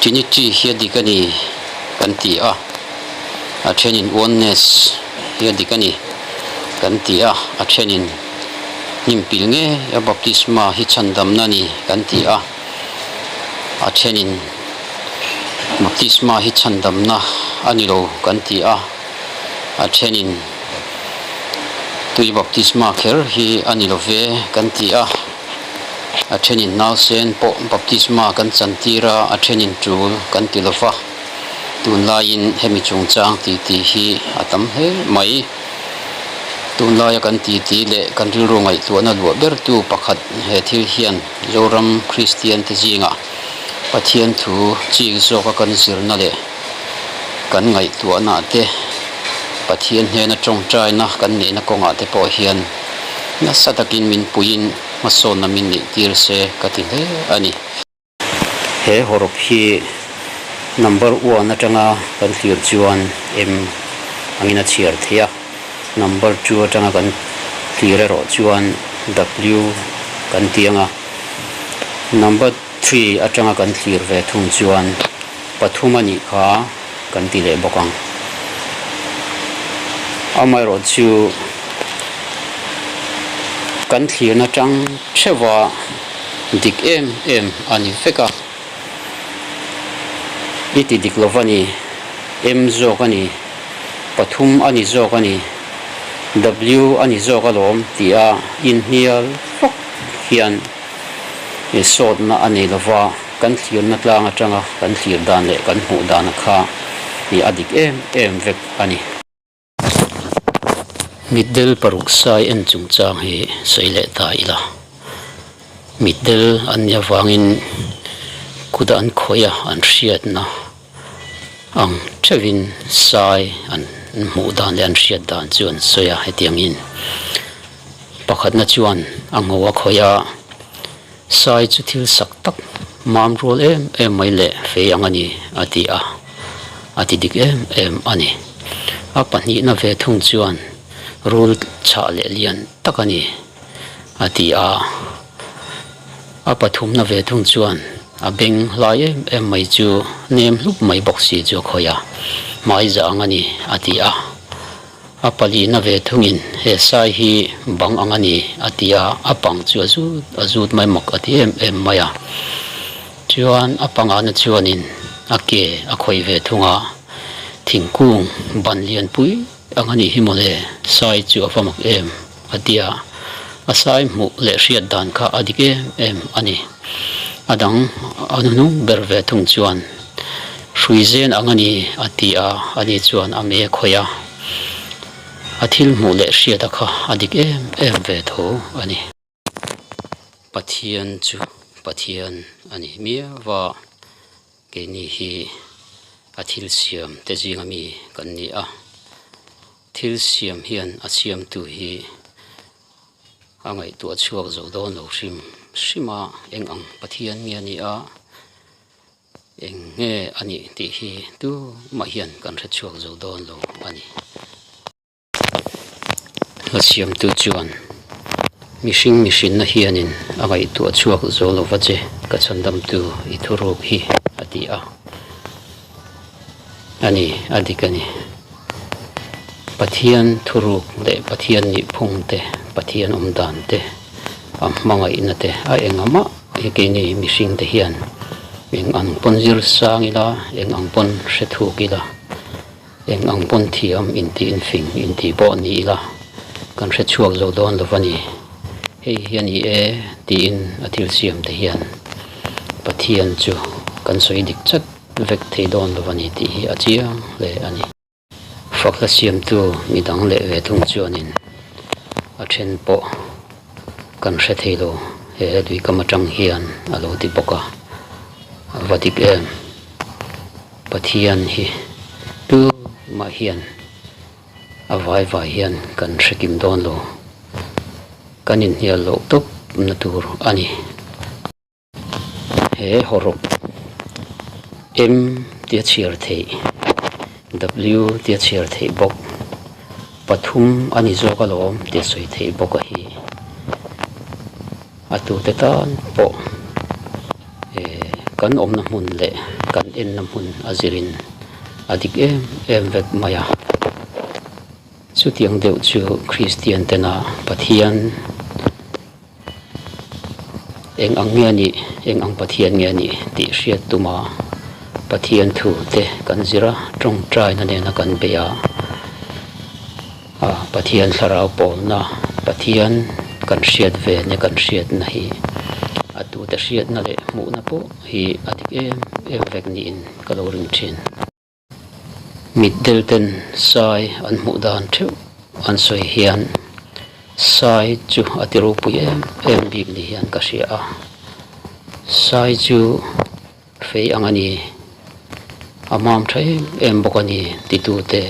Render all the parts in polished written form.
Trinity hi a dik a ni kan ti a, a thenin Oneness hi a dik a ni kan ti a, a thenin hnimpil nge a baptisma hi chhandamna a ni kan ti a, a thenin baptisma hi chhandamna a ni lo kan ti a, a thenin tui baptisma kher hi a ni lo ve kan ti a. A thenin nausen pawh baptisma kan chantir a, a thenin tul kan ti lo va. Tunlaiin hemi chungchang titi hi a tam hle mai. Tunlaia kan titi leh kan rilru ngaihtuahna luah bertu pakhat he thil hian Zoram Kristian te zingah Pathian thu chik zawka kan zirna leh kan ngaihtuahna te, Pathian hnena tawngtaina kan neihna kawngah te pawh hian nasa takin min puiin hmasawnna min neih tir se ka ti hle a ni. He hawrawp hi number one atanga kan thlir chuan M angin a chhiar thei a, number two atanga kan thlir erawh chuan W kan ti ang a, number three atanga kan thlir ve thung chuan pathum a nih kha kan ti leh bawk ang. Amaherawh chu kan thlirna tang theuha dik em em a ni vek a, i ti dik lova ni, M zawk a ni, pathum a ni zawk a ni, W a ni zawk alawm tia inhnial vak hian i sawtna a nei lova. Kan thlirna tlang atanga kan thlir dan leh kan hmuh dana kha hi a dik em em vek a ni. Mitdel paruk sai en chungchang hi sawi leh ta ila. Mitdel an nih avangin kut an khawih a, an hriatna ang theuhin sai an hmuh dan leh an hriat dan chu an sawi a hetiangin. Pakhatna chuan a ngho a khawih a. Sai chu thil sak tak mam rual em em mai leh fei ang a ni, a ti a, a ti dik em em a ni. A pahnihna ve thung chuan rul chhah leh lian tak a ni, a ti a. A pathumna ve thung chuan a beng hlai em em mai chu nem hlup mai bawk si chu a khawih a, hmai zah ang a ni, a ti a. A palihna ve thungin he sai hi bang ang a ni a ti a, a pang chu a zut a zut mai mak a ti em em mai a. Chuan a pangana chuanin a ke a khawih ve thung a, thingkung ban lianpui ang a nih hi mawle, sai chu a va mak em a ti a, a sai hmuh leh hriat dan kha a dik em em a ni. A dang a hnuhnung ber ve thung chuan hrui zen ang a ni a ti a, ani chuan a me khawih a, a thil hmuh leh hriat a kha a dik em em ve tho a ni. Pathian chu Pathian a ni miau va, keini hi a thil siam te zinga mi kan ni a, thil siam hian a siamtu hi A ngaihtuah chhuak zo dawn lo hrim hrim a, eng ang Pathian nge a nih a, eng nge a nih tih hi tumah hian kan hre chhuak zo dawn lo a ni. Hla siamtu chuan mihring mihrinna hianin a ngaihtuah chhuak zo lo va che, ka chhandamtu i thuruk hi a ti a. A ni, a dik a ni. Pathian thuruk leh Pathian nihphung te, Pathian awm dan te, a hmangaihna te a eng a mah hi keini mihring te hian eng ang pawn zir sang ila, eng ang pawn hre thuk ila, eng ang pawn thiam intih infing intih pawh ni ila kan hre chhuak zo dawn lo va ni. Hei hi a ni e tiin a thil siam te hian Pathian chu kan sawi dik chat vek thei dawn lo a ni tih hi a chiang hle a ni. Fak hla siamtu midang leh ve thung chuanin a then pawh kan hre thei lo he luikam atang hian a lo ti bawk a, a va dik em. Pathian hi tumah hian a vai vai hian kan hre kim dawn lo, kan inhnial loh tawp na tur a ni. He hawrawp M tia chhiar theih, W tia chhiar theih bawk, pathum a ni zawk alawm tia sawi theih bawk a hi. A tute tan pawh eh. Kan awmna hmun leh kan enna hmun a zirin a dik em em vek mai a. Chutiang deuh chu Kristian tena Pathian eng ang nge a nih, eng ang Pathian nge a nih tih hriat tuma Pathian thu te kan zir a, tawngtaina nena kan bei a, Pathian thlarau pawlna, Pathian kan hriat ve nia kan hriatna hi a tute hriatna leh hmuhna pawh hi a dik em em vek niin ka lo ring thin. Mitdel ten sai an hmuh dan theuh an sawi hian sai chu a ti ropui em em bik ni hian ka hria a, sai chu fei ang a ni, a mam tha em em bawk a ni titu te,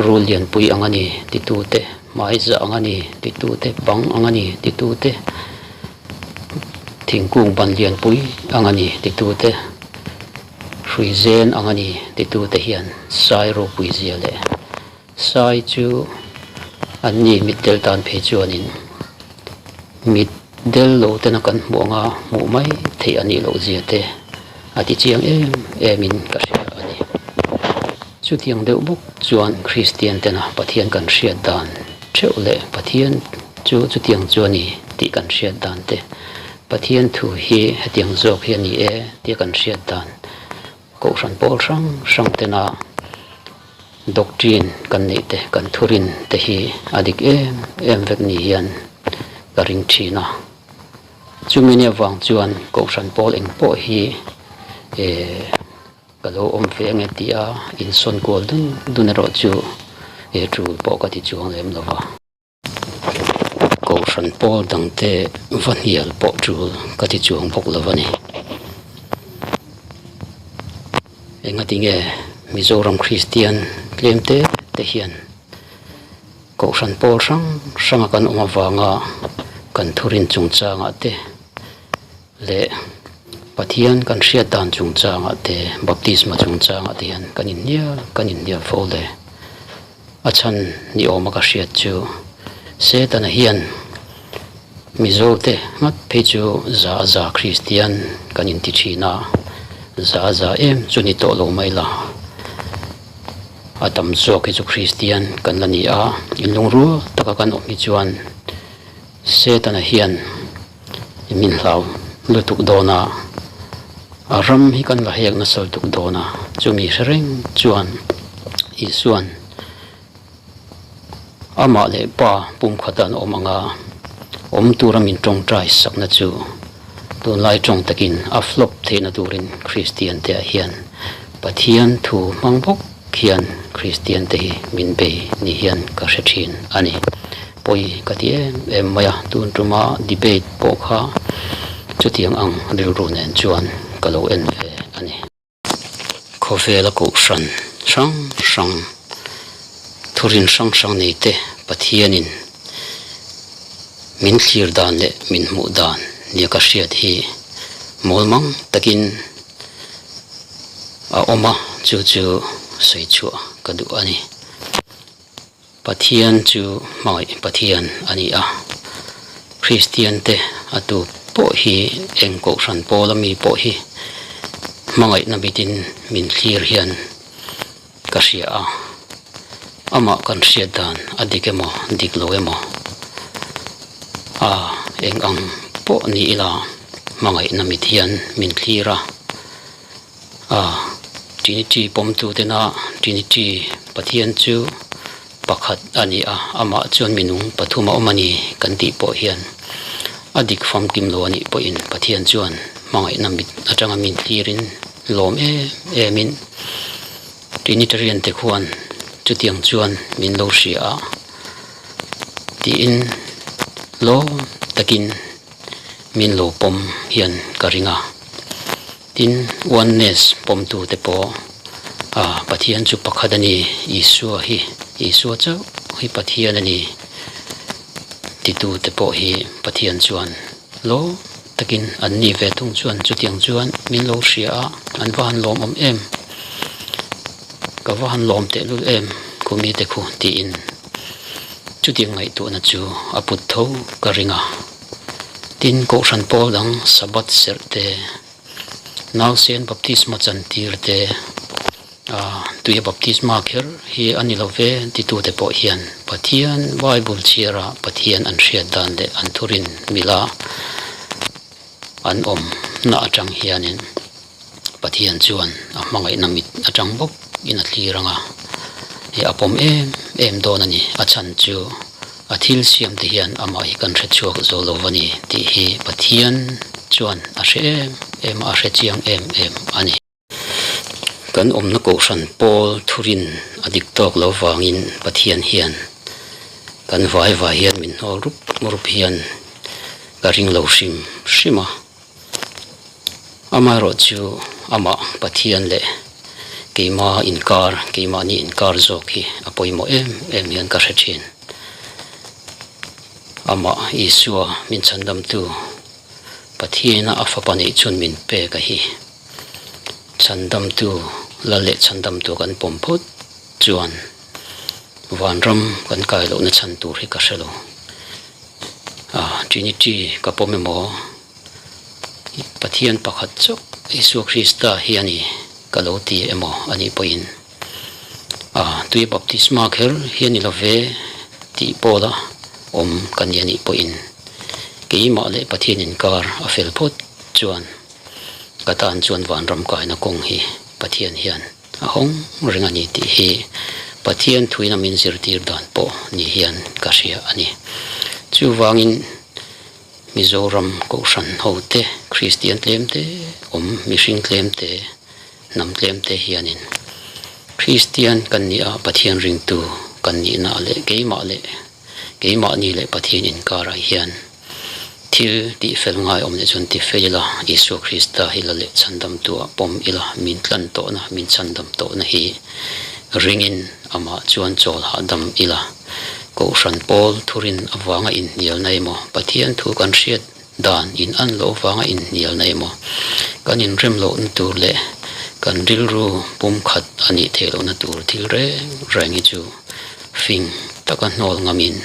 rul lianpui ang a ni titu te, hmai zah ang a ni titu te, bang ang a ni titu te, thingkung ban lianpui ang a ni titu te. Hrui zen ang a ni titute hian sai ropui zia leh sai chu an ni mitdel tan phei chuanin mitdel lo tena kan hmuh anga hmuh mai theih a nih loh zia te a ti chiang em em in ka hria a ni. Chutiang deuh bawk chuan Kristian tena Pathian kan hriat dan theuh leh Pathian chu chutiang chu a ni tih kan hriat dan te Pathian thu hi hetiang zawk hi a ni e tia kan hriat dan Kohhran pawl hrang hrang tena doctrine kan neih te kan thurin te hi a dik em em vek ni hian ka ring thin a. Chumi nia vang chuan Kohhran pawl eng pawh hi eh ka lo awm ve ange tia insawn kual dun dun erawh chu eh tul pawh ka ti chuang lem lo va. Kohhran pawl dangte va hnial pawh tul ka ti chuang bawk lo a ni. Engatinge Mizoram Kristian tlem te te hian Kohhran pawl hrang hranga kan awm avanga kan thurin chungchangah te leh Pathian kan hriat dan chungchangah te baptisma chungchangah te hian kan inhnial kan inhnial fo le. A chhan ni awma ka hriat chu Setana hian Mizote ngat phei chu za za Kristian kan inti thin a, za za em chu ni tawh lo mai la. A tam zawk hi chu Kristian kan la ni a, inlungrual taka kan awm hi chuan Setana hian min hlau lutuk dawn a, a ram hi kan la hek nasa lutuk dawn a, chumi hre reng chuan Isua'n amah leh Pa pumkhat an awm ang a, awm tura min tawngtai sakna chu tunlai tawng takin a flop theihna turin Kristiante ah hian Pathian thu hmang bawk hian Kristiante hi min bei ni hian ka hre thin a ni. Pawi ka ti em em mai a, tun tuma debate pawh kha chutiang ang rilru nen chuan ka lo en ve a ni. Khawvela kohhran hrang hrang, thurin hrang hrang nei te Pathianin min thlir dan leh min hmuh dan nia ka hriat hi mawl mang takin a awm a, chu chu sawi chhuah ka duh a ni. Pathian chu hmangaih Pathian a ni a, Kristian te a tu pawh hi eng kohhran pawl a mi pawh hi hmangaihna mitin min thlir hian ka hria a, amah kan hriat dan a dik emaw dik lo emaw a eng ang pawh ni ila hmangaihna mit hian min thlir a. A Trinity pawmtutena Trinity Pathian chu pakhat a ni a, amah chuan minung pathum a awm a ni kan tih pawh hian a dik famkim lo a nih pawhin Pathian chuan hmangaihna mit atanga min thlirin lawm em emin Trinitarian te khuan chutiang chuan min lo hria a tiin lawm takin min lo pawm hian ka ring a. Tin, Oneness pawmtute pawh a Pathian chu pakhat a ni, Isua hi, Isua chauh hi Pathian a ni titute pawh hi Pathian chuan lawm takin an ni ve thung chuan chutiang chuan min lo hria a, an va han lawmawm em, ka va han lawm tehlul em khumite khu tiin chutiang ngaihtuahna chu a put tho ka ring a. Tin, Kohhran pawl dang Sabbath serh te. Nausen baptisma chantir te tuia baptisma kher hi a ni lo ve titute pawh hian Pathian Bible chhiara Pathian an hriat dan leh an thurin mila an awmna atang hianin Pathian chuan a hmangaihna mit atang bawk in a thlir ang a, hei a pawm em em dawn a ni. A chhan chu a thil siam te hian amah hi kan hre chhuak zo lo a ni tih hi Pathian chuan a hre em em a, a hre chiang em em a ni. Kan awmna kohhran pawl thurin a dik tawk lo vangin Pathian hian kan vai vai hian min hnawl rup rup hian ka ring lo hrim hrim a. Amaherawh chu amah Pathian leh keima inkar, keimahni inkar zawk hi a pawimawh em em hian ka hre thin. Amah Isua min chhandamtu Pathiana a fapa neih chhun min pek a hi. Chhandamtu, Lal leh chhandamtu kan pawm phawt chuan vanram kan kai lohna chhan tur hi ka hre lo. Trinity ka pawm emaw Pathian pakhat chauh Isua Krista hi a ni ka lo ti emaw a nih pawhin tui baptisma kher hi a ni lo ve tih pawla awm ka ni a nih pawhin keimah leh Pathian inkar a fel phawt chuan ka tan chuan vanram kaina kawng hi Pathian hian A hawng reng a ni tih hi Pathian thuina min zirtir dan pawh ni hian ka hria a ni. Chuvangin Mizoram Kohhran hote, Kristian tlemte awm, mihring tlemte, hnam tlemte hianin Kristian kan nih a, Pathian ringtu kan nihna leh keimah leh keimahni leh Pathian inkarah hian Thil tih fel ngai awm leh chuan ti fel ila, Isua Krista hi la leh chhandamtuah pawm ila, min tlan tawhna, min chhandam tawhna hi ringin amah chuan chawl hahdam ila. Kohhran pawl thurin avanga inhnialna emaw, Pathian thu kan hriat dan in an loh avanga inhnialna emaw, kan inrem lohna tur leh kan rilru pumkhat a nih theih lohna tur thil reng reng hi chu Fing taka hnawl ngamin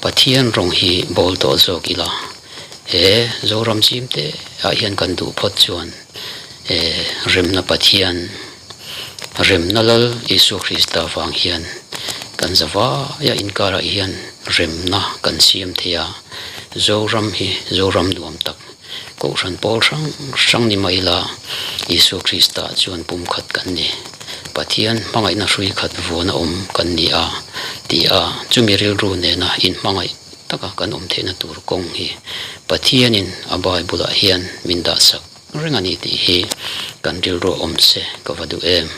Pathian rawng hi bawl tawh zawk ila, he Zoram zim te ah hian kan duh phawt chuan he remna Pathian, remna Lal Isua Krista vang hian kan zavaia inkarah hian remna kan siam thei a, Zoram hi Zoram nuam tak Kohhran pawl hrang hrang ni mah ila, Isua Krista chuan pumkhat kan ni. Pathian hmangaihna hrui khat vuana awm kan ni a, ti a, chumi rilru nena inhmangaih taka kan awm theihna tur kawng hi Pathianin a Bible-ah hian min dahsak reng a ni tih hi kan rilruah awm se ka va duh em.